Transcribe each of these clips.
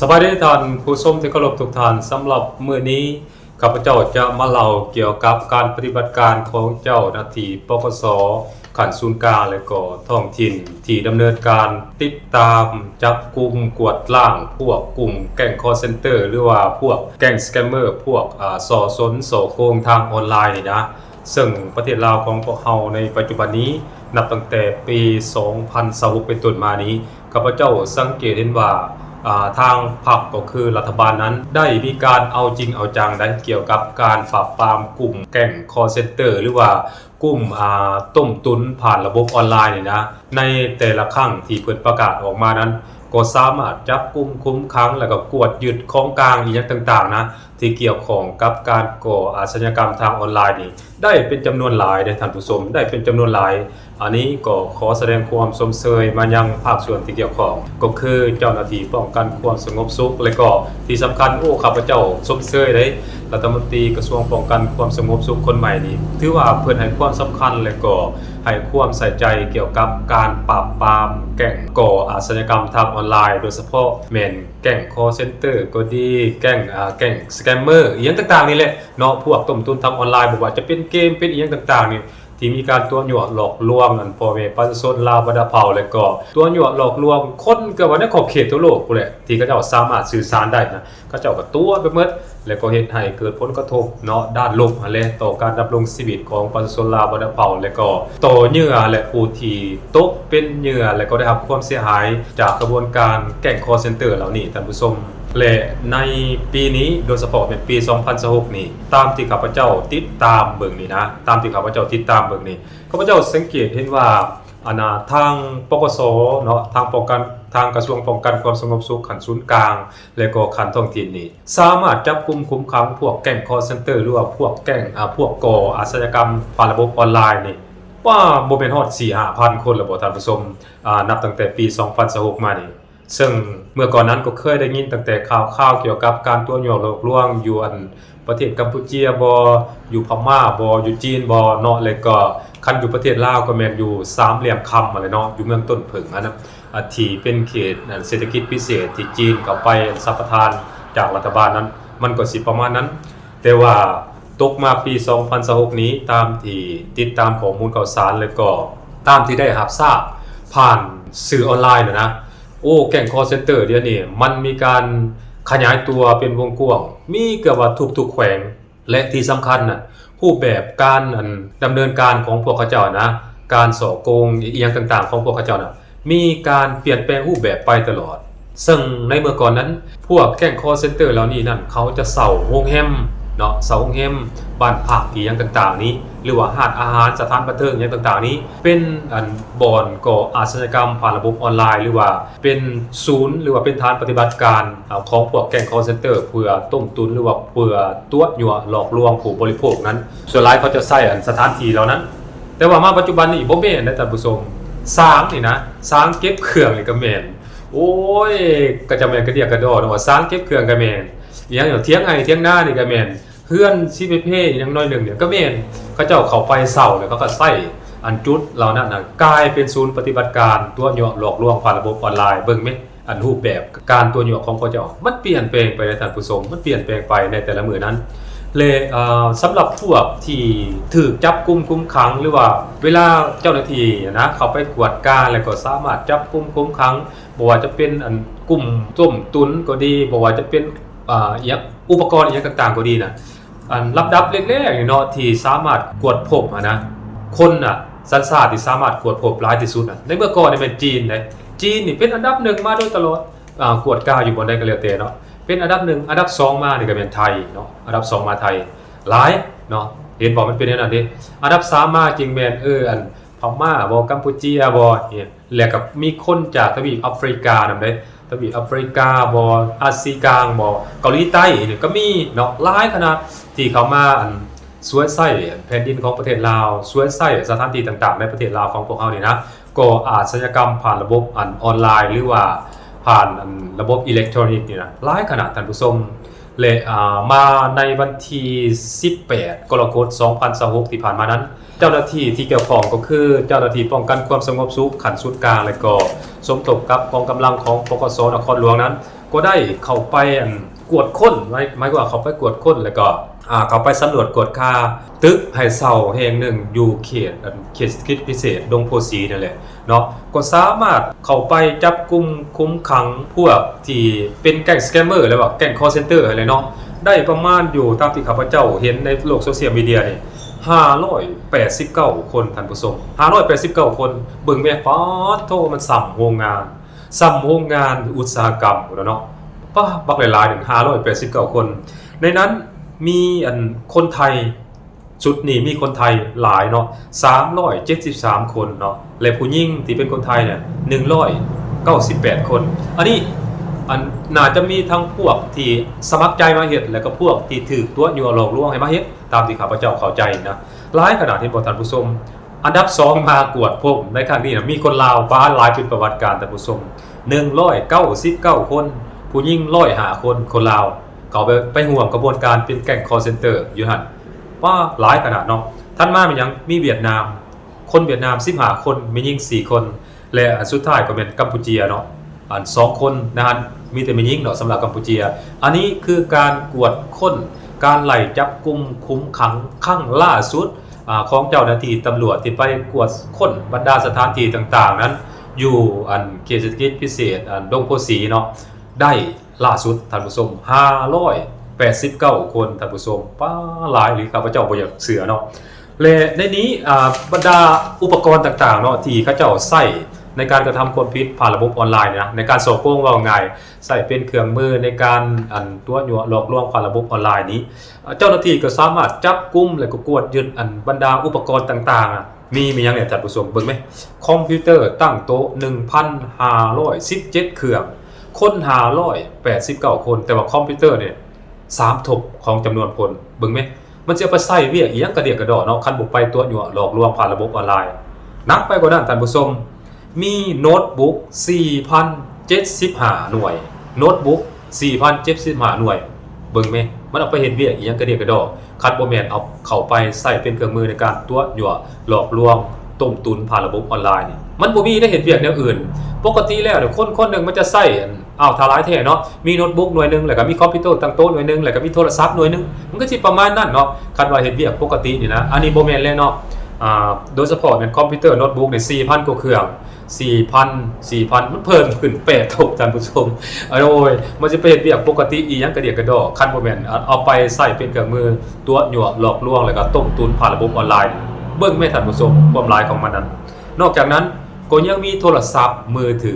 ສະບາຍດີທ່ານຜູ້ຊົມທີ່ເຄົາລົບທຸກທ່ານ. ສຳລັບມື້ນີ້ ຂ້າພະເຈົ້າຈະມາເລົ່າກ່ຽວກັບການປະຕິບັດການຂອງເຈົ້າໜ້າທີ່ ປກສ ຂັ້ນສູນກາງ ແລະກໍທ້ອງຖິ່ນ ທີ່ດຳເນີນການຕິດຕາມ, ຈັບກຸມ, ກວດລ້າງພວກກຸ່ມແກ້ງຄອລເຊັນເຕີ ຫຼືວ່າພວກແກ້ງສະແກມເມີ ພວກ ອາ ສໍ້ຊົນສໍ້ໂກງທາງອອນລາຍນີ້ນະ. ເຊິ່ງປະເທດລາວຂອງພວກເຮົາໃນປັດຈຸບັນນີ້ ນັບຕັ້ງແຕ່ປີສອງພັນຊາວຫົກເປັນຕົ້ນມານີ້ ຂ້າພະເຈົ້າສັງເກດເຫັນວ່າ ອາ ທາງພັກກໍຄືລັດຖະບານນັ້ນ ໄດ້ມີການເອົາຈິງເອົາຈັງໄດ໋ ກ່ຽວກັບການປາບປາມກຸ່ມແກ້ງຄອລເຊັນເຕີ ຫຼືວ່າກຸ່ມ ອາ ຕົ້ມຕຸນຜ່ານລະບົບອອນລາຍນີ້ນະ. ໃນແຕ່ລະຄັ້ງທີ່ເພິ່ນປະກາດອອກມານັ້ນ ກໍສາມາດຈັບກຸມຄຸມຂັງ ແລ້ວກໍກວດຍຶດຂອງກາງອີ່ຫຍັງຕ່າງໆນະ ທີ່ກ່ຽວຂ້ອງກັບການກໍ່ອາຊະຍາກຳທາງອອນລາຍນີ້ ໄດ້ເປັນຈຳນວນຫຼາຍເດ້ທ່ານຜູ້ຊົມ, ໄດ້ເປັນຈຳນວນຫຼາຍ. ອັນນີ້ກໍຂໍສະແດງຄວາມຊົມເຊີຍມາຍັງພາກສ່ວນທີ່ກ່ຽວຂ້ອງ ກໍຄືເຈົ້າໜ້າທີ່ປ້ອງກັນຄວາມສະຫງົບສຸກ ແລະກໍທີ່ສຳຄັນ ໂອ້ ຂ້າພະເຈົ້າຊົມເຊີຍເດ້ ລັດຖະມົນຕີກະຊວງປ້ອງກັນຄວາມສະຫງົບສຸກຄົນໃໝ່ນີ້ ຖືວ່າເພິ່ນໃຫ້ຄວາມສຳຄັນ ແລະກໍໃຫ້ຄວາມໃສ່ໃຈກ່ຽວກັບການປາບປາມແກ້ງກໍ່ອາຊະຍາກຳທາງອອນລາຍ ໂດຍສະເພາະແມ່ນ ແກ້ງຄອລເຊັນເຕີກໍດີ ແກ້ງ ອາ ແກ້ງສະແກມເມີ ອີ່ຫຍັງຕ່າງໆນີ້ແຫຼະເນາະ, ພວກຕົ້ມຕຸນທາງອອນລາຍ ບໍ່ວ່າຈະເປັນເກມ ເປັນອີ່ຫຍັງຕ່າງໆນີ້ ທີ່ມີການຕົວະຍົວະຫຼອກລວງ ອັນ ພໍ່ແມ່ປະຊາຊົນລາວບັນດາເຜົ່າ ແລະກໍຕົວະຍົວະຫຼອກລວງຄົນ ເກືອບວ່າໃນຂອບເຂດທົ່ວໂລກພຸ້ນແຫຼະ ທີ່ເຂົາເຈົ້າສາມາດສື່ສານໄດ້ນະ. ເຂົາເຈົ້າກໍຕົວະໄປໝົດ ແລະກໍເຮັດໃຫ້ເກີດຜົນກະທົບເນາະ ດ້ານລົບຫັ້ນແຫຼະ ຕໍ່ການດຳລົງຊີວິດຂອງປະຊາຊົນລາວບັນດາເຜົ່າ ແລະກໍຕໍ່ເຫຍື່ອ ແລະຜູ້ທີ່ຕົກເປັນເຫຍື່ອ ແລະກໍໄດ້ຮັບຄວາມເສຍຫາຍຈາກຂະບວນການແກ້ງຄອລເຊັນເຕີເຫຼົ່ານີ້ທ່ານຜູ້ຊົມ. ແລະໃນປີນີ້ ໂດຍສະເພາະແມ່ນປີສອງພັນຊາວຫົກນີ້ ຕາມທີ່ຂ້າພະເຈົ້າຕິດຕາມເບິ່ງນີ້ນະ ຕາມທີ່ຂ້າພະເຈົ້າຕິດຕາມເບິ່ງນີ້ ຂ້າພະເຈົ້າສັງເກດເຫັນວ່າ ອັນນາ ທາງ ປກສ ເນາະ ທາງປ້ອງກັນ ທາງກະຊວງປ້ອງກັນຄວາມສະຫງົບສຸກຂັ້ນສູນກາງ ແລະກໍຂັ້ນທ້ອງຖິ່ນນີ້ ສາມາດຈັບກຸມຄຸມຂັງພວກແກ້ງຄອລເຊັນເຕີ ຫຼືວ່າພວກແກ້ງ ອາ ພວກກໍ່ອາຊະຍາກຳຜ່ານລະບົບອອນລາຍນີ້ ວ່າບໍ່ແມ່ນຮອດສີ່ຫ້າພັນຄົນແລ້ວບໍ່ທ່ານຜູ້ຊົມ ອາ ນັບຕັ້ງແຕ່ປີສອງພັນຊາວຫົກມານີ້. ເຊິ່ງເມື່ອກ່ອນນັ້ນກໍເຄີຍໄດ້ຍິນຕັ້ງແຕ່ຂ່າວຄາວກ່ຽວກັບການຕົວະຍົວະຫຼອກລວງຢູ່ ອັນ ປະເທດກຳປູເຈຍບໍ ຢູ່ພະມ້າບໍ ຢູ່ຈີນບໍເນາະ ແລະກໍຄັນຢູ່ປະເທດລາວກໍແມ່ນຢູ່ສາມຫຼ່ຽມຄຳຫັ້ນແຫຼະເນາະ ຢູ່ເມືອງຕົ້ນເຜິ້ງຫັ້ນນະ ອາ ທີ່ເປັນເຂດ ອັນ ເສດຖະກິດພິເສດທີ່ຈີນເຂົ້າໄປ ອັນ ສຳປະທານຈາກລັດຖະບານນັ້ນ ມັນກໍຊິປະມານນັ້ນ. ແຕ່ວ່າຕົກມາປີສອງພັນຊາວຫົກນີ້ ຕາມທີ່ຕິດຕາມຂໍ້ມູນຂ່າວສານ ແລະກໍຕາມທີ່ໄດ້ຮັບຊາບຜ່ານສື່ອອນລາຍນະນະ ໂອ້ ແກ້ງຄອລເຊັນເຕີດຽວນີ້ມັນມີການຂະຫຍາຍຕົວເປັນວົງກວ້າງ ມີເກືອບວ່າທຸກໆແຂວງ ແລະທີ່ສຳຄັນນະ ຮູບແບບການ ອັນ ດຳເນີນການຂອງພວກເຂົາເຈົ້ານະ ການສໍ້ໂກງອີ່ຫຍັງຕ່າງໆຂອງພວກເຂົາເຈົ້ານະ ມີການປ່ຽນແປງຮູບແບບໄປຕະຫຼອດ. ເຊິ່ງໃນເມື່ອກ່ອນນັ້ນ ພວກແກ້ງຄອລເຊັນເຕີເຫຼົ່ານີ້ນັ້ນ ເຂົາຈະເຊົ່າໂຮງແຮມເນາະ ເຊົ່າໂຮງແຮມ ບ້ານພັກອີ່ຫຍັງຕ່າງໆນີ້ ຫຼືວ່າຮ້ານອາຫານ ສະຖານບັນເທີງອີ່ຫຍັງຕ່າງໆນີ້ ເປັນ ອັນ ບ່ອນກໍ່ອາຊະຍາກຳຜ່ານລະບົບອອນລາຍ ຫຼືວ່າເປັນສູນ ຫຼືວ່າເປັນຖານປະຕິບັດການ ອາ ຂອງພວກແກ້ງຄອລເຊັນເຕີ ເພື່ອຕົ້ມຕຸນ ຫຼືວ່າເພື່ອຕົວະຍົວະຫຼອກລວງຜູ້ບໍລິໂພກນັ້ນ ສ່ວນຫຼາຍເຂົາຈະໃຊ້ ອັນ ສະຖານທີ່ເຫຼົ່ານັ້ນ. ແຕ່ວ່າມາປັດຈຸບັນນີ້ບໍ່ແມ່ນເດ້ທ່ານຜູ້ຊົມ ສາງນີ້ນະ ສາງເກັບເຄື່ອງນີ້ກໍແມ່ນ ໂອ້ຍ ກໍຈະແມ່ນກະດຽກກະດໍເນາະ ສາງເກັບເຄື່ອງກໍແມ່ນ ອີ່ຫຍັງ ຖຽງໄຮ່ຖຽງນານີ້ກໍແມ່ນ ເຮືອນຊີເພເພຫຍັງໜ້ອຍໜຶ່ງນີ້ກໍແມ່ນ ເຂົາເຈົ້າເຂົ້າໄປເຊົ່າ ແລ້ວເຂົາກໍໃຊ້ ອັນ ຈຸດເຫຼົ່ານັ້ນນະ ກາຍເປັນສູນປະຕິບັດການຕົວະຍົວະຫຼອກລວງຜ່ານລະບົບອອນລາຍ. ເບິ່ງແມ ອັນ ຮູບແບບການຕົວະຍົວະຂອງເຂົາເຈົ້າ ມັນປ່ຽນແປງໄປເດ້ທ່ານຜູ້ຊົມ ມັນປ່ຽນແປງໄປໃນແຕ່ລະມື້ນັ້ນ ແລະ ອາ ສຳລັບພວກທີ່ຖືກຈັບກຸມຄຸມຂັງ ຫຼືວ່າເວລາເຈົ້າໜ້າທີ່ນະ ເຂົ້າໄປກວດກາ ແລ້ວກໍສາມາດຈັບກຸມຄຸມຂັງ ບໍ່ວ່າຈະເປັນ ອັນ ກຸ່ມຕົ້ມຕຸນກໍດີ ບໍ່ວ່າຈະເປັນ ອາ ອີ່ຫຍັງ ອຸປະກອນອີ່ຫຍັງຕ່າງໆກໍດີນະ ອັນ ລຳດັບແລກໆນີ້ເນາະ ທີ່ສາມາດກວດພົບຫັ້ນນະ ຄົນນະ ສັນຊາດທີ່ສາມາດກວດພົບຫຼາຍທີ່ສຸດນະ ໃນເມື່ອກ່ອນນີ້ແມ່ນຈີນເດ້ ຈີນນີ້ເປັນອັນດັບໜຶ່ງມາໂດຍຕະຫຼອດ ອາ ກວດກາຢູ່ບ່ອນໃດກໍແລ້ວແຕ່ເນາະ ເປັນອັນດັບໜຶ່ງ ອັນດັບສອງມານີ້ກໍແມ່ນໄທເນາະ ອັນດັບສອງມາໄທ ຫຼາຍເນາະ ເຫັນບໍ່ ມັນເປັນແນວນັ້ນເດ້ ອັນດັບສາມມາຈຶ່ງແມ່ນ ເອີ ອັນ ພະມ້າບໍ ກຳປູເຈຍບໍ ແລ້ວກໍມີຄົນຈາກທະວີບອາຟຣິການຳເດ້ ທະວີບອາຟຣິກາບໍ ອາຊີກາງບໍ ເກົາຫຼີໃຕ້ນີ້ກໍມີເນາະ ຫຼາຍຂະໜາດທີ່ເຂົ້າມາ ອັນ ສວຍໃຊ້ແຜ່ນດິນຂອງປະເທດລາວ ສວຍໃຊ້ສະຖານທີ່ຕ່າງໆໃນປະເທດລາວຂອງພວກເຮົານີ້ນະ ກໍ່ອາຊະຍາກຳຜ່ານລະບົບ ອັນ ອອນລາຍ ຫຼືວ່າຜ່ານ ອັນ ລະບົບອີເລັກໂທຣນິກນີ້ນະ ຫຼາຍຂະໜາດທ່ານຜູ້ຊົມ ແລະ ອາ ມາໃນວັນທີສິບແປດ ກໍລະກົດ ສອງພັນຊາວຫົກ ທີ່ຜ່ານມານັ້ນ ເຈົ້າໜ້າທີ່ທີ່ກ່ຽວຂ້ອງກໍຄືເຈົ້າໜ້າທີ່ປ້ອງກັນຄວາມສະຫງົບສຸກຂັ້ນສູນກາງ ແລະກໍສົມທົບກັບກອງກຳລັງຂອງ ປກສ ນະຄອນຫຼວງນັ້ນ ກໍໄດ້ເຂົ້າໄປ ອັນ ກວດຄົ້ນ ໝາຍ ໝາຍຄວາມວ່າເຂົ້າໄປກວດຄົ້ນ ແລ້ວກໍ ອ່າ ເຂົ້າໄປສຳຫຼວດກວດກາຕຶກໃຫ້ເຊົ່າແຫ່ງໜຶ່ງຢູ່ເຂດ ອັນ ເຂດເສດຖະກິດພິເສດດົງໂພສີນັ້ນແຫຼະເນາະ ກໍສາມາດເຂົ້າໄປຈັບກຸມຄຸມຂັງພວກທີ່ເປັນແກ້ງສະແກມເມີ ຫຼືວ່າແກ້ງຄໍເຊັນເຕີຫັ້ນແຫຼະເນາະ ໄດ້ປະມານຢູ່ຕາມທີ່ຂ້າພະເຈົ້າເຫັນໃນໂລກໂຊຊຽວມີເດຍນີ້ ຫ້າຮ້ອຍແປດສິບເກົ້າຄົນ ທ່ານຜູ້ຊົມ ຫ້າຮ້ອຍແປດສິບເກົ້າຄົນ ເບິ່ງແມ້ ປາດໂທ້ ມັນສ່ຳໂຮງງານ ສ່ຳໂຮງງານອຸດສາຫະກຳພຸ້ນລະເນາະ ປາ ບັກຫຼາຍໆໜຶ່ງ ຫ້າຮ້ອຍແປດສິບເກົ້າຄົນ ໃນນັ້ນມີ ອັນ ຄົນໄທ ຊຸດນີ້ມີຄົນໄທຫຼາຍເນາະ ສາມຮ້ອຍເຈັດສິບສາມຄົນເນາະ ແລະຜູ້ຍິງທີ່ເປັນຄົນໄທນີ້ ໜຶ່ງຮ້ອຍເກົ້າສິບແປດຄົນ ອັນນີ້ ອັນ ໜ້າຈະມີທັງພວກທີ່ສະໝັກໃຈມາເຮັດ ແລະກໍພວກທີ່ຖືກຕົວະຍົວະຫຼອກລວງໃຫ້ມາເຮັດ ຕາມທີ່ຂ້າພະເຈົ້າເຂົ້າໃຈນະ ຫຼາຍຂະໜາດ ເຫັນບໍ່ທ່ານຜູ້ຊົມ ອັນດັບສອງມາກວດພົບໃນຄັ້ງນີ້ນະ ມີຄົນລາວ ປາ ຫຼາຍເປັນປະຫວັດການ ທ່ານຜູ້ຊົມ ໜຶ່ງຮ້ອຍເກົ້າສິບເກົ້າຄົນ ຜູ້ຍິງຮ້ອຍຫ້າຄົນ ຄົນລາວ ເຂົ້າໄປ ໄປຮ່ວມຂະບວນການເປັນແກ້ງຄໍເຊັນເຕີຢູ່ຫັ້ນ ປາ ຫຼາຍຂະໜາດເນາະ ຖັດມາແມ່ນຫຍັງ ມີຫວຽດນາມ ຄົນຫວຽດນາມສິບຫ້າຄົນ ແມ່ຍິງສີ່ຄົນ ແລະ ອັນສຸດທ້າຍກໍແມ່ນກຳປູເຈຍເນາະ ອັນສອງຄົນໃນຫັ້ນ ມີແຕ່ແມ່ຍິງເນາະ ສຳລັບກຳປູເຈຍ ອັນນີ້ຄືການກວດຄົ້ນ ການໄລ່ຈັບກຸມຄຸມຂັງຄັ້ງລ່າສຸດ ອາ ຂອງເຈົ້າໜ້າທີ່ຕຳຫຼວດທີ່ໄປກວດຄົ້ນບັນດາສະຖານທີ່ຕ່າງໆນັ້ນ ຢູ່ ອັນ ເຂດເສດຖະກິດພິເສດ ອັນ ດົງໂພສີເນາະ ໄດ້ລ່າສຸດ ທ່ານຜູ້ຊົມ ຫ້າຮ້ອຍແປດສິບເກົ້າຄົນ ທ່ານຜູ້ຊົມ ປາ ຫຼາຍອີ່ຫຼີ ຂ້າພະເຈົ້າບໍ່ຢາກເຊື່ອເນາະ ແລະໃນນີ້ ອາ ບັນດາອຸປະກອນຕ່າງໆເນາະ ທີ່ເຂົາເຈົ້າໃຊ້ໃນການກະທຳຄວາມຜິດຜ່ານລະບົບອອນລາຍນີ້ນະ ໃນການສໍ້ໂກງ ເວົ້າງ່າຍ ໃຊ້ເປັນເຄື່ອງມືໃນການ ອັນ ຕົວະຍົວະຫຼອກລວງຜ່ານລະບົບອອນລາຍນີ້ ເຈົ້າໜ້າທີ່ກໍສາມາດຈັບກຸມ ແລະກໍກວດຍຶດ ອັນ ບັນດາອຸປະກອນຕ່າງໆ ມີ ມີຫຍັງແດ່ ທ່ານຜູ້ຊົມ ເບິ່ງແມ ຄອມພິວເຕີຕັ້ງໂຕະ ໜຶ່ງພັນຫ້າຮ້ອຍສິບເຈັດເຄື່ອງ ຄົນຫ້າຮ້ອຍແປດສິບເກົ້າຄົນ ແຕ່ວ່າຄອມພິວເຕີນີ້ ສາມທົບຂອງຈຳນວນຄົນ ເບິ່ງແມ ມັນຊິເອົາໄປໃຊ້ວຽກອີ່ຫຍັງກະດຽກກະດໍ້ເນາະ ຄັນບໍ່ໄປຕົວະຍົວະຫຼອກລວງຜ່ານລະບົບອອນລາຍ ໜັກໄປກວ່ານັ້ນ ທ່ານຜູ້ຊົມ ມີໂນ້ດບຸກ ສີ່ພັນເຈັດສິບຫ້າໜ່ວຍ ໂນ້ດບຸກ ສີ່ພັນເຈັດສິບຫ້າໜ່ວຍ ເບິ່ງແມ ມັນເອົາໄປເຮັດວຽກອີ່ຫຍັງກະດຽກກະດໍ້ ຄັນບໍ່ແມ່ນເອົາເຂົ້າໄປໃຊ້ເປັນເຄື່ອງມືໃນການຕົວະຍົວະຫຼອກລວງ ຕົ້ມຕຸນຜ່ານລະບົບອອນລາຍນີ້ ມັນບໍ່ມີໄດ້ເຮັດວຽກແນວອື່ນ ປົກກະຕິແລ້ວນີ້ ຄົນຄົນໜຶ່ງມັນຈະໃຊ້ ອັນ ອ້າວ ຖ້າຫຼາຍແທ້ເນາະ ມີໂນ້ດບຸກໜ່ວຍໜຶ່ງ ແລ້ວກໍມີຄອມພິວເຕີຕັ້ງໂຕະໜ່ວຍໜຶ່ງ ແລ້ວກໍມີໂທລະສັບໜ່ວຍໜຶ່ງ ມັນກໍຊິປະມານນັ້ນເນາະ ຄັນວ່າເຮັດວຽກປົກກະຕິນີ້ນະ ອັນນີ້ບໍ່ແມ່ນແລ້ວເນາະ ອາ ໂດຍສະເພາະແມ່ນຄອມພິວເຕີໂນ້ດບຸກນີ້ ສີ່ພັນກວ່າເຄື່ອງ ສີ່ພັນ ສີ່ພັນ ມັນເພີ່ມຂຶ້ນແປດເທົ່າ ທ່ານຜູ້ຊົມ ໂອ້ຍ ມັນຊິໄປເຮັດວຽກປົກກະຕິອີ່ຫຍັງກະດຽກກະດໍ້ ຄັນບໍ່ແມ່ນ ອາ ເອົາໄປໃຊ້ເປັນເຄື່ອງມືຕົວະຍົວະຫຼອກລວງ ແລ້ວກໍຕົ້ມຕຸນຜ່ານລະບົບອອນລາຍນີ້ ເບິ່ງແມ ທ່ານຜູ້ຊົມ ຄວາມຫຼາຍຂອງມັນນັ້ນ ນອກຈາກນັ້ນກໍຍັງມີໂທລະສັບມືຖື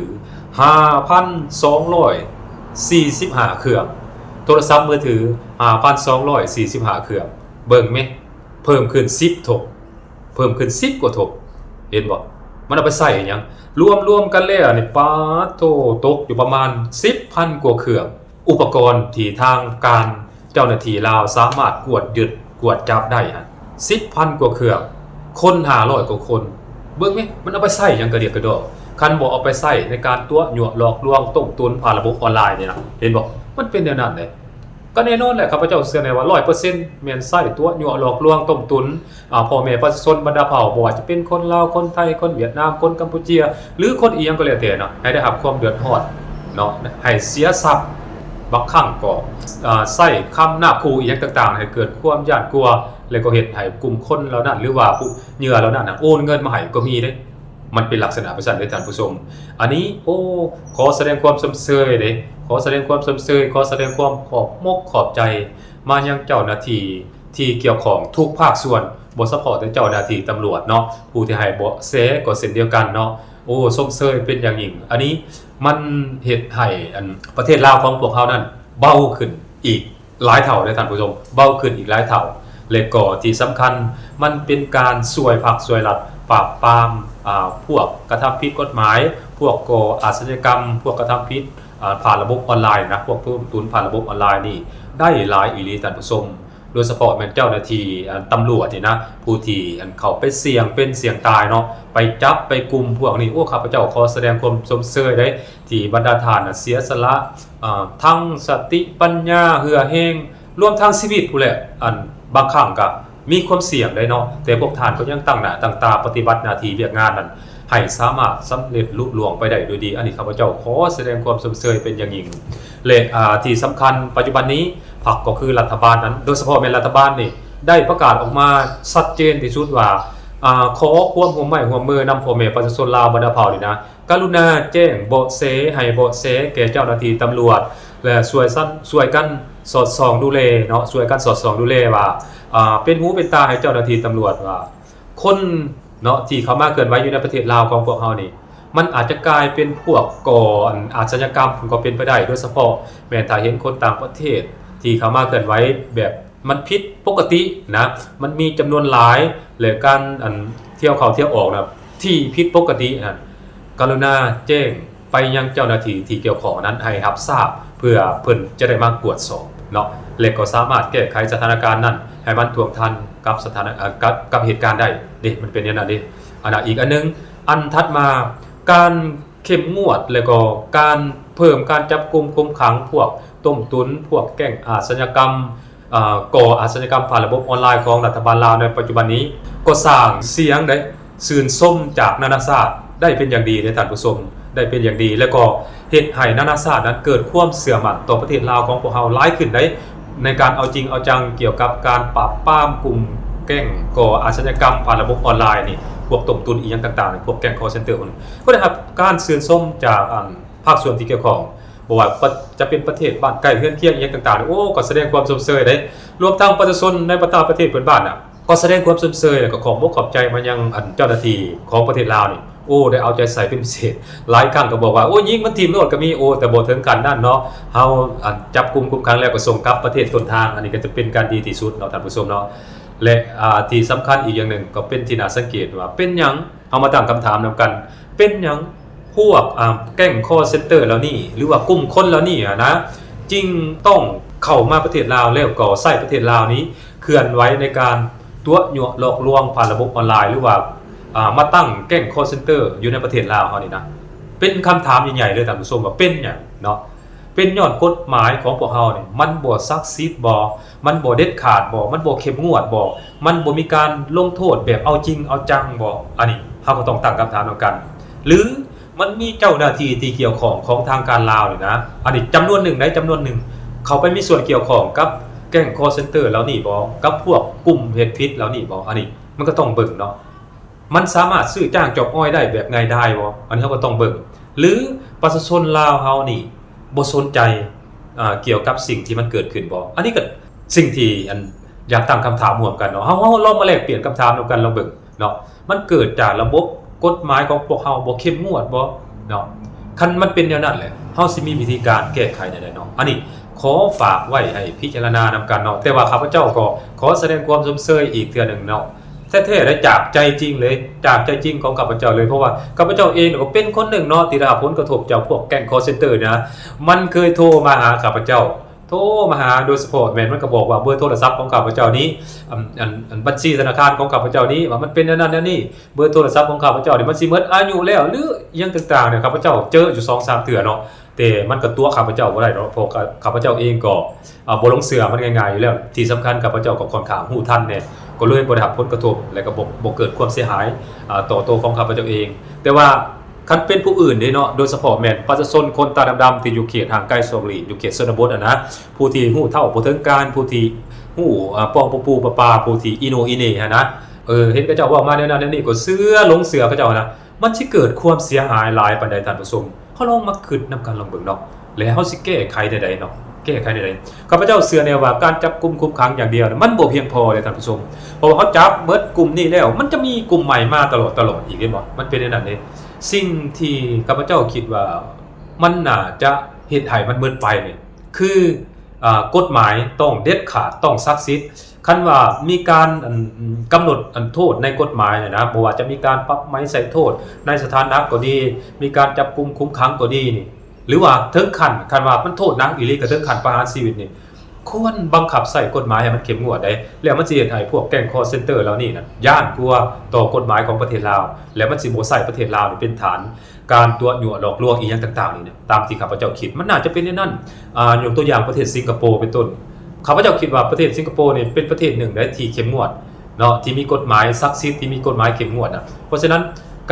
ຫ້າພັນສອງຮ້ອຍສີ່ສິບຫ້າເຄື່ອງ ໂທລະສັບມືຖື ຫ້າພັນສອງຮ້ອຍສີ່ສິບຫ້າເຄື່ອງ ເບິ່ງແມ ເພີ່ມຂຶ້ນສິບທົບ ເພີ່ມຂຶ້ນສິບກວ່າທົບ ເຫັນບໍ່ ມັນເອົາໄປໃຊ້ອີ່ຫຍັງ ລວມໆກັນແລ້ວນີ້ ປາດໂທ້ ຕົກຢູ່ປະມານສິບພັນກວ່າເຄື່ອງ ອຸປະກອນທີ່ທາງການເຈົ້າໜ້າທີ່ລາວສາມາດກວດຍຶດກວດຈັບໄດ້ຫັ້ນ ສິບພັນກວ່າເຄື່ອງ ຄົນຫ້າຮ້ອຍກວ່າຄົນ ເບິ່ງແມ ມັນເອົາໄປໃຊ້ຫຍັງກະດຽກກະດໍ້ ຄັນບໍ່ເອົາໄປໃຊ້ໃນການຕົວະຍົວະຫຼອກລວງຕົ້ມຕຸນຜ່ານລະບົບອອນລາຍນີ້ນະ ເຫັນບໍ່ ມັນເປັນແນວນັ້ນເດ້ ກໍແນ່ນອນແຫຼະ ຂ້າພະເຈົ້າເຊື່ອແນ່ວ່າຮ້ອຍເປີເຊັນແມ່ນໃຊ້ຕົວະຍົວະຫຼອກລວງຕົ້ມຕຸນ ອາ ພໍ່ແມ່ປະຊາຊົນບັນດາເຜົ່າ ບໍ່ວ່າຈະເປັນຄົນລາວ ຄົນໄທ ຄົນຫວຽດນາມ ຄົນກຳປູເຈຍ ຫຼືຄົນອີ່ຫຍັງກໍແລ້ວແຕ່ເນາະ ໃຫ້ໄດ້ຮັບຄວາມເດືອດຮ້ອນເນາະ ໃຫ້ເສຍຊັບ ບາງຄັ້ງກໍ ອາ ໃຊ້ຄຳນາບຂູ່ອີ່ຫຍັງຕ່າງໆ ໃຫ້ເກີດຄວາມຢ້ານກົວ ແລ້ວກໍເຮັດໃຫ້ກຸ່ມຄົນເຫຼົ່ານັ້ນ ຫຼືວ່າຜູ້ເຫຍື່ອເຫຼົ່ານັ້ນນະ ໂອນເງິນມາໃຫ້ກໍມີເດ້ ມັນເປັນລັກສະນະແບບຊັ້ນເດ້ທ່ານຜູ້ຊົມ ອັນນີ້ ໂອ້ ຂໍສະແດງຄວາມຊົມເຊີຍເດ້ ຂໍສະແດງຄວາມຊົມເຊີຍ ຂໍສະແດງຄວາມຂອບມົກຂອບໃຈມາຍັງເຈົ້າໜ້າທີ່ ທີ່ກ່ຽວຂ້ອງທຸກພາກສ່ວນ ບໍ່ສະເພາະແຕ່ເຈົ້າໜ້າທີ່ຕຳຫຼວດເນາະ ຜູ້ທີ່ໃຫ້ເບາະແສກໍເຊັ່ນດຽວກັນເນາະ ໂອ້ ຊົມເຊີຍເປັນຢ່າງຍິ່ງ ອັນນີ້ມັນເຮັດໃຫ້ ອັນ ປະເທດລາວຂອງພວກເຮົານັ້ນເບົາຂຶ້ນອີກຫຼາຍເທົ່າເດ້ທ່ານຜູ້ຊົມ ເບົາຂຶ້ນອີກຫຼາຍເທົ່າ ແລະກໍທີ່ສຳຄັນ ມັນເປັນການຊ່ວຍພັກຊ່ວຍລັດປາບປາມ ອາ ພວກກະທຳຜິດກົດໝາຍ ພວກກໍ່ອາຊະຍາກຳ ພວກກະທຳຜິດ ອາ ຜ່ານລະບົບອອນລາຍນະ ພວກຕົ້ມຕຸນຜ່ານລະບົບອອນລາຍນີ້ໄດ້ຫຼາຍອີ່ຫຼີທ່ານຜູ້ຊົມ ໂດຍສະເພາະແມ່ນເຈົ້າໜ້າທີ່ ອັນ ຕຳຫຼວດນີ້ນະ ຜູ້ທີ່ ອັນ ເຂົ້າໄປສ່ຽງເປັນສ່ຽງຕາຍເນາະ ໄປຈັບໄປກຸມພວກນີ້ ໂອ້ ຂ້າພະເຈົ້າຂໍສະແດງຄວາມຊົມເຊີຍເດ້ ທີ່ບັນດາທ່ານນະເສຍສະຫຼະ ອາ ທັງສະຕິປັນຍາ ເຫື່ອແຮງ ລວມທັງຊີວິດພຸ້ນແຫຼະ ອັນ ບາງຄັ້ງກະ ມີຄວາມສ່ຽງໄດ໋ເນາະ, ແຕ່ພວກທ່ານກໍຍັງຕັ້ງໜ້າຕັ້ງຕາປະຕິບັດໜ້າທີ່ວຽກງານນັ້ນ ໃຫ້ສາມາດສຳເລັດລຸລ່ວງໄປໄດ້ໂດຍດີ. ອັນນີ້ຂ້າພະເຈົ້າຂໍສະແດງຄວາມຊົມເຊີຍເປັນຢ່າງຍິ່ງ ແລະ ອາ ທີ່ສຳຄັນປັດຈຸບັນນີ້ ພັກກໍຄືລັດຖະບານນັ້ນ ໂດຍສະເພາະແມ່ນລັດຖະບານນີ້ ໄດ້ປະກາດອອກມາຊັດເຈນທີ່ສຸດວ່າ ອາ ຂໍຄວາມຮ່ວມໄມ້ຮ່ວມມືນຳພໍ່ແມ່ປະຊາຊົນລາວບັນດາເຜົ່ານີ້ນະ ກະລຸນາແຈ້ງເບາະແສ ໃຫ້ເບາະແສແກ່ເຈົ້າໜ້າທີ່ຕຳຫຼວດ ແລະ ຊ່ວຍຊັ້ນ ຊ່ວຍກັນສອດສ່ອງດູແລເນາະ, ຊ່ວຍກັນສອດສ່ອງດູແລວ່າ ອາ ເປັນຫູເປັນຕາໃຫ້ເຈົ້າໜ້າທີ່ຕຳຫຼວດວ່າ ຄົນເນາະ ທີ່ເຂົ້າມາເຄື່ອນໄຫວຢູ່ໃນປະເທດລາວຂອງພວກເຮົານີ້ ມັນອາດຈະກາຍເປັນພວກກໍ່ ອັນ ອາຊະຍາກຳກໍເປັນໄປໄດ້, ໂດຍສະເພາະແມ່ນຖ້າເຫັນຄົນຕ່າງປະເທດທີ່ເຂົ້າມາເຄື່ອນໄຫວແບບ ມັນຜິດປົກກະຕິນະ, ມັນມີຈຳນວນຫຼາຍ ແລະ ການ ອັນ ທ່ຽວເຂົ້າທ່ຽວອອກນະ ທີ່ຜິດປົກກະຕິຫັ້ນ ກະລຸນາແຈ້ງໄປຍັງເຈົ້າໜ້າທີ່ທີ່ກ່ຽວຂ້ອງນັ້ນໃຫ້ຮັບຊາບ ເພື່ອເພິ່ນຈະໄດ້ມາກວດສອບເນາະ ແລະ ກໍສາມາດແກ້ໄຂສະຖານະການນັ້ນໃຫ້ມັນທ່ວງທັນກັບສະຖານະ ເອີ ກັບ ກັບເຫດການໄດ້ເດ້. ມັນເປັນແນວນັ້ນເດ້. ອັນນະ ອີກອັນໜຶ່ງ ອັນຖັດມາ ການເຂັ້ມງວດ ແລະ ກໍການເພີ່ມການຈັບກຸມຄຸມຂັງພວກຕົ້ມຕຸນ ພວກແກ້ງອາຊະຍາກຳ ເອີ ກໍ່ອາຊະຍາກຳຜ່ານລະບົບອອນລາຍຂອງລັດຖະບານລາວໃນປັດຈຸບັນນີ້ ກໍສ້າງສຽງໄດ້ຊື່ນຊົມຈາກນານາຊາດໄດ້ເປັນຢ່າງດີເດ້ທ່ານຜູ້ຊົມ, ໄດ້ເປັນຢ່າງດີ ແລະ ກໍເຮັດໃຫ້ນານາຊາດນັ້ນເກີດຄວາມເຊື່ອໝັ້ນຕໍ່ປະເທດລາວຂອງພວກເຮົາຫຼາຍຂຶ້ນໄດ໋ ໃນການເອົາຈິງເອົາຈັງກ່ຽວກັບການປາບປາມກຸ່ມແກ້ງກໍ່ອາຊະຍາກຳຜ່ານລະບົບອອນລາຍນີ້ ພວກຕົ້ມຕຸນອີ່ຫຍັງຕ່າງໆ ພວກແກ້ງຄໍເຊັນເຕີພວກນີ້ ກໍໄດ້ຮັບການຊື່ນຊົມຈາກ ອັນ ພາກສ່ວນທີ່ກ່ຽວຂ້ອງ ບໍ່ວ່າປະ ຈະເປັນປະເທດບ້ານໃກ້ເຮືອນຄຽງອີ່ຫຍັງຕ່າງໆ ໂອ້ ກໍສະແດງຄວາມຊົມເຊີຍເດ້. ລວມທັງປະຊາຊົນໃນບັນດາປະເທດເພື່ອນບ້ານນະ ກໍສະແດງຄວາມຊົມເຊີຍ ແລ້ວກໍຂອບອົກຂອບໃຈມາຍັງ ອັນ ເຈົ້າໜ້າທີ່ຂອງປະເທດລາວນີ້ ໂອ້ ໄດ້ເອົາໃຈໃສ່ເປັນພິເສດ. ຫຼາຍຄັ້ງກໍບອກວ່າ ໂອ້ ຍິງມັນຖິ້ມໂລດກໍມີ. ໂອ້ ແຕ່ບໍ່ເຖິງຂັ້ນນັ້ນເນາະ, ເຮົາ ອັນ ຈັບກຸມຄຸມຂັງແລ້ວກໍສົ່ງກັບປະເທດຕົ້ນທາງ, ອັນນີ້ກໍຈະເປັນການດີທີ່ສຸດເນາະທ່ານຜູ້ຊົມເນາະ. ແລະ ອາ ທີ່ສຳຄັນອີກຢ່າງໜຶ່ງ ກໍເປັນທີ່ໜ້າສັງເກດວ່າ ເປັນຫຍັງ ເຮົາມາຕັ້ງຄຳຖາມນຳກັນ ເປັນຫຍັງພວກ ອາ ແກ້ງຄໍເຊັນເຕີເຫຼົ່ານີ້ ຫຼືວ່າກຸ່ມຄົນເຫຼົ່ານີ້ຫັ້ນນະ ຈຶ່ງຕ້ອງເຂົ້າມາປະເທດລາວ ແລ້ວກໍໃຊ້ປະເທດລາວນີ້ເຄື່ອນໄຫວໃນການຕົວະຍົວະຫຼອກລວງຜ່ານລະບົບອອນລາຍ ຫຼືວ່າ ອາ ມາຕັ້ງແກ້ງຄໍເຊັນເຕີຢູ່ໃນປະເທດລາວເຮົານີ້ນະ? ເປັນຄຳຖາມໃຫຍ່ໆເລີຍທ່ານຜູ້ຊົມ ວ່າເປັນຫຍັງເນາະ? ເປັນຍ້ອນກົດໝາຍຂອງພວກເຮົານີ້ ມັນບໍ່ສັກສິດບໍ? ມັນບໍ່ເດັດຂາດບໍ? ມັນບໍ່ເຂັ້ມງວດບໍ? ມັນບໍ່ມີການລົງໂທດແບບເອົາຈິງເອົາຈັງບໍ? ອັນນີ້ເຮົາກໍຕ້ອງຕັ້ງຄຳຖາມນຳກັນ. ຫຼື ມັນມີເຈົ້າໜ້າທີ່ທີ່ກ່ຽວຂ້ອງຂອງທາງການລາວນີ້ນະ ອັນນີ້ຈຳນວນໜຶ່ງໃດ໋ ຈຳນວນໜຶ່ງ ເຂົ້າໄປມີສ່ວນກ່ຽວຂ້ອງກັບແກ້ງຄໍເຊັນເຕີເຫຼົ່ານີ້ບໍ? ກັບພວກກຸ່ມເຮັດຜິດເຫຼົ່ານີ້ບໍ? ອັນນີ້ມັນກໍຕ້ອງເບິ່ງເນາະ. ມັນສາມາດຊື້ຈ້າງຈອບອອຍໄດ້ແບບງ່າຍດາຍບໍ່? ອັນນີ້ເຮົາກໍຕ້ອງເບິ່ງ. ຫຼື ປະຊາຊົນລາວເຮົານີ້ບໍ່ສົນໃຈ ອາ ກ່ຽວກັບສິ່ງທີ່ມັນເກີດຂຶ້ນບໍ່? ອັນນີ້ກໍສິ່ງທີ່ ອັນ ຢາກຕັ້ງຄຳຖາມຮ່ວມກັນເນາະ. ເຮົາ ເຮົາລອງມາແລກປ່ຽນຄຳຖາມນຳກັນລອງເບິ່ງເນາະ. ມັນເກີດຈາກລະບົບກົດໝາຍຂອງພວກເຮົາບໍ່ເຂັ້ມງວດບໍ່ເນາະ? ຄັນມັນເປັນແນວນັ້ນແຫຼະ ເຮົາຊິມີວິທີການແກ້ໄຂແນວໃດເນາະ? ອັນນີ້ຂໍຝາກໄວ້ໃຫ້ພິຈາລະນານຳກັນເນາະ. ແຕ່ວ່າຂ້າພະເຈົ້າກໍຂໍສະແດງຄວາມຊົມເຊີຍອີກເທື່ອໜຶ່ງເນາະ. ແທ້ໆ ແລະ ຈາກໃຈຈິງເລີຍ, ຈາກໃຈຈິງຂອງຂ້າພະເຈົ້າເລີຍ, ເພາະວ່າຂ້າພະເຈົ້າເອງກໍເປັນຄົນໜຶ່ງເນາະ ທີ່ໄດ້ຮັບຜົນກະທົບຈາກພວກແກ້ງຄໍເຊັນເຕີນີ້ນະ. ມັນເຄີຍໂທມາຫາຂ້າພະເຈົ້າ, ໂທມາຫາໂດຍສະເພາະແມ່ນມັນກໍບອກວ່າເບີໂທລະສັບຂອງຂ້າພະເຈົ້ານີ້ ອັນ ອັນ ອັນບັນຊີທະນາຄານຂອງຂ້າພະເຈົ້ານີ້ ວ່າມັນເປັນແນວນັ້ນແນວນີ້, ເບີໂທລະສັບຂອງຂ້າພະເຈົ້ານີ້ມັນຊິໝົດອາຍຸແລ້ວ ຫຼື ອີ່ຫຍັງຕ່າງໆນີ້. ຂ້າພະເຈົ້າເຈີຢູ່ສອງສາມເທື່ອເນາະ. ແຕ່ມັນກໍຕົວະຂ້າພະເຈົ້າບໍ່ໄດ້ເນາະ ເພາະຂ້າພະເຈົ້າເອງກໍ ອາ ບໍ່ຫຼົງເຊື່ອມັນງ່າຍໆຢູ່ແລ້ວ. ທີ່ສຳຄັນຂ້າພະເຈົ້າກໍຄ່ອນຂ້າງຮູ້ທັນແດ່ ກໍເລີຍບໍ່ໄດ້ຮັບຜົນກະທົບ ແລະ ກໍບໍ່ ບໍ່ເກີດຄວາມເສຍຫາຍ ອາ ຕໍ່ໂຕຂອງຂ້າພະເຈົ້າເອງ. ແຕ່ວ່າຄັນເປັນຜູ້ອື່ນເດ້ເນາະ ໂດຍສະເພາະແມ່ນປະຊາຊົນຄົນຕາດຳໆ ທີ່ຢູ່ເຂດຫ່າງໄກສອກຫຼີກ ຢູ່ເຂດຊົນນະບົດຫັ້ນນະ ຜູ້ທີ່ຮູ້ເທົ່າບໍ່ເຖິງການ ຜູ້ທີ່ຮູ້ ອາ ປ່ອງປູ່ໆປາໆ ຜູ້ທີ່ອີໂໜອີເໜຫັ້ນນະ ເອີ ເຫັນເຂົາເຈົ້າເວົ້າມາແນວນັ້ນແນວນີ້ ກໍເຊື່ອ ຫຼົງເຊື່ອເຂົາເຈົ້າຫັ້ນນະ. ມັນຊິເກີດຄວາມເສຍຫາຍຫຼາຍປານໃດທ່ານຜູ້ຊົມ? ເຮົາລອງມາຄິດນຳກັນລອງເບິ່ງເນາະ ແລະ ເຮົາຊິແກ້ໄຂແນວໃດເນາະ? ແກ້ໄຂແນວໃດ? ຂ້າພະເຈົ້າເຊື່ອແນ່ວ່າການຈັບກຸມຄຸມຂັງຢ່າງດຽວ ມັນບໍ່ພຽງພໍເດ້ທ່ານຜູ້ຊົມ, ເພາະວ່າເຮົາຈັບເບິດກຸ່ມນີ້ແລ້ວ ມັນຈະມີກຸ່ມໃໝ່ມາຕະຫຼອດໆອີກ ເຫັນບໍ່? ມັນເປັນແນວນັ້ນເດ້. ສິ່ງທີ່ຂ້າພະເຈົ້າຄິດວ່າມັນໜ້າຈະເຮັດໃຫ້ມັນໝົດໄປນີ້ ຄື ອາ ກົດໝາຍຕ້ອງເດັດຂາດ ຕ້ອງສັກສິດ. ຄັນວ່າມີການ ອັນ ກຳນົດ ອັນ ໂທດໃນກົດໝາຍນະ ບໍ່ວ່າຈະມີການປັບໃໝໃສ່ໂທດໃນສະຖານໜັກກໍດີ ມີການຈັບກຸມຄຸມຂັງກໍດີນີ້ ຫຼືວ່າເຖິງຂັ້ນ ຄັນວ່າມັນໂທດໜັກອີ່ຫຼີ ກໍເຖິງຂັ້ນປະຫານຊີວິດນີ້ ຄວນບັງຄັບໃຊ້ກົດໝາຍໃຫ້ມັນເຂັ້ມງວດໄດ໋. ແລ້ວມັນຊິເຮັດໃຫ້ພວກແກ້ງຄໍເຊັນເຕີເຫຼົ່ານີ້ນະ ຢ້ານກົວຕໍ່ກົດໝາຍຂອງປະເທດລາວ ແລະ ມັນຊິບໍ່ໃຊ້ປະເທດລາວນີ້ເປັນຖານ ການຕົວະຍົວະຫຼອກລວງອີ່ຫຍັງຕ່າງໆນີ້ນະ ຕາມທີ່ຂ້າພະເຈົ້າຄິດ ມັນໜ້າຈະເປັນແນວນັ້ນ. ອາ ຍົກຕົວຢ່າງປະເທດສິງກະໂປເປັນຕົ້ນ, ຂ້າພະເຈົ້າຄິດວ່າປະເທດສິງກະໂປນີ້ເປັນປະເທດໜຶ່ງໃດ໋ທີ່ເຂັ້ມງວດ ເນາະ ທີ່ມີກົດໝາຍສັກສິດ ທີ່ມີກົດໝາຍເຂັ້ມງວດນະ. ເພາະສະນັ້ນ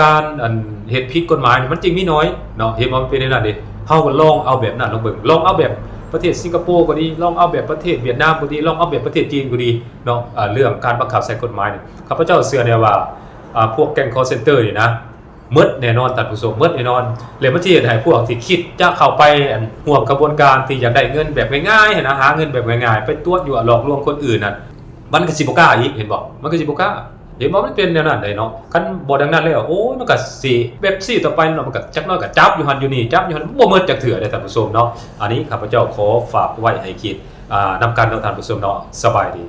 ການອັນເຮັດຜິດກົດໝາຍມັນຈຶ່ງມີໜ້ອຍເນາະ. ເຫັນບໍ່? ມັນເປັນແນວນັ້ນເດ້. ເຮົາກໍລອງເອົາແບບນັ້ນລອງເບິ່ງ ລອງເອົາແບບປະເທດສິງກະໂປກໍດີ ລອງເອົາແບບປະເທດຫວຽດນາມກໍດີ ລອງເອົາແບບປະເທດຈີນກໍດີເນາະ. ເອີ ເລື່ອງການບັງຄັບໃຊ້ກົດໝາຍນີ້ ຂ້າພະເຈົ້າເຊື່ອແນ່ວ່າ ອາ ພວກແກ້ງຄອລເຊັນເຕີນີ້ນະ ໝົດແນ່ນອນທ່ານຜູ້ຊົມ ໝົດແນ່ນອນ. ແລະມັນຊິເຮັດໃຫ້ພວກທີ່ຄິດຈະເຂົ້າໄປອັນຮ່ວມຂະບວນການທີ່ຢາກໄດ້ເງິນແບບງ່າຍໆຫັ້ນນະ ຫາເງິນແບບງ່າຍໆ ໄປຕົວະຍົວະຫຼອກລວງຄົນອື່ນນັ້ນ ມັນກໍຊິບໍ່ກ້າອີກ ເຫັນບໍ່? ມັນກໍຊິບໍ່ກ້າ ເຫັນບໍ່? ມັນເປັນແນວນັ້ນເດ້ເນາະ. ຄັນບໍ່ດັ່ງນັ້ນແລ້ວ ໂອ້ຍ ມັນກໍຊິແບບຊີ້ຕໍ່ໄປເນາະ ມັນກໍຈັກໜ້ອຍກໍຈັບຢູ່ຫັ້ນຢູ່ນີ້ ຈັບຢູ່ຫັ້ນ ບໍ່ໝົດຈັກເທື່ອເດ້ທ່ານຜູ້ຊົມເນາະ. ອັນນີ້ຂ້າພະເຈົ້າຂໍຝາກໄວ້ໃຫ້ຄິດ ອ່າ ນຳກັນເນາະທ່ານຜູ້ຊົມເນາະ. ສະບາຍດີ.